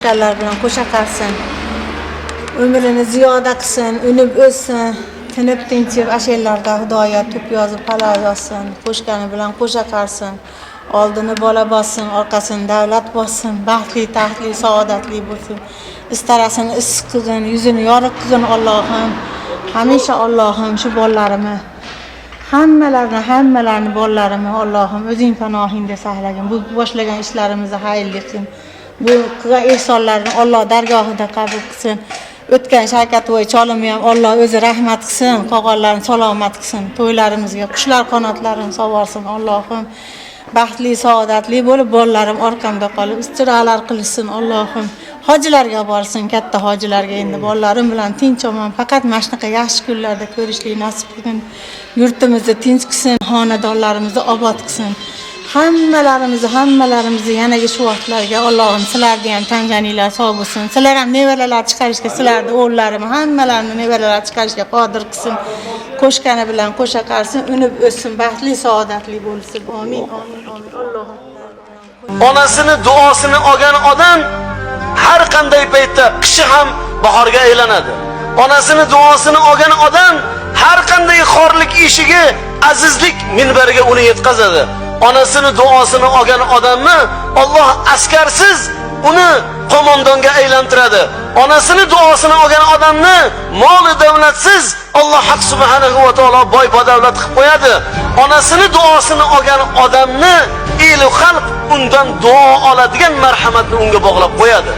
Qo'shganlar bilan qo'sha qarsin. Umrini ziyoda qilsin, unib o'ssin, tinib tinchib ashellarda Xudoyo tup yozib palov yozsin, qo'shgani bilan qo'sha qarsin. Oldini bola bossin, orqasini davlat bossin, baxtli, taxtli, saodatli bo'lsin. Istarasini issiq qilgin, yuzini yorug' qilgin Allohim. Hamisha Allohim shu bolalarimni hammalarini, hammalarini bolalarimni Allohim o'zing panohingda saqlagin. Bu boshlagan ishlarimizni xayrli qilgin. Bu qilgan ehsonlarni Alloh dargohida qabul qilsin. O'tgan Shavkatvoy cholimni ham Alloh o'zi rahmat qilsin, qolganlarini salomat qilsin. To'ylarimizga qushlar qanotlarini sovorsin Allohim. Baxtli, saodatli bo'lib bolalarim orqamda qolib istirahatlar qilishsin Allohim. Hojilarga borsin, katta hojilarga endi bolalarim bilan tinch omon faqat mana shunaqa yaxshi kunlarda ko'rishlik nasib qilgin. Yurtimizni tinch qilsin, xonadonlarimizni obod qilsin. Hammalarimizni, hammalarimizni yanaga shu vaqtlarga Allohim sizlarni ham tan-joninglar sog' bo'lsin. Sizlar ham nevaralar chiqarishga, sizlarni o'g'illarimni hammalarini nevaralar chiqarishga qodir qilsin. Qo'shgani bilan qo'sha qarsin, unib o'ssin, baxtli, saodatli bo'lsin. Amin, amin, amin. Allohim. Onasini duosini olgan odam har qanday paytda qishi ham bahorga aylanadi. Onasini duosini olgan odam har qanday xorlik eshigi azizlik minbariga uni yetkazadi. Onasini duosini olgan odamni Alloh askarsiz uni qo'mondonga aylantiradi. Onasini duosini olgan odamni moli davlatsiz Alloh haq subhanahu va taolo boy badavlat qilib qo'yadi. Onasini duosini olgan odamni elu xalq undan duo oladigan marhamatni unga bog'lab qo'yadi.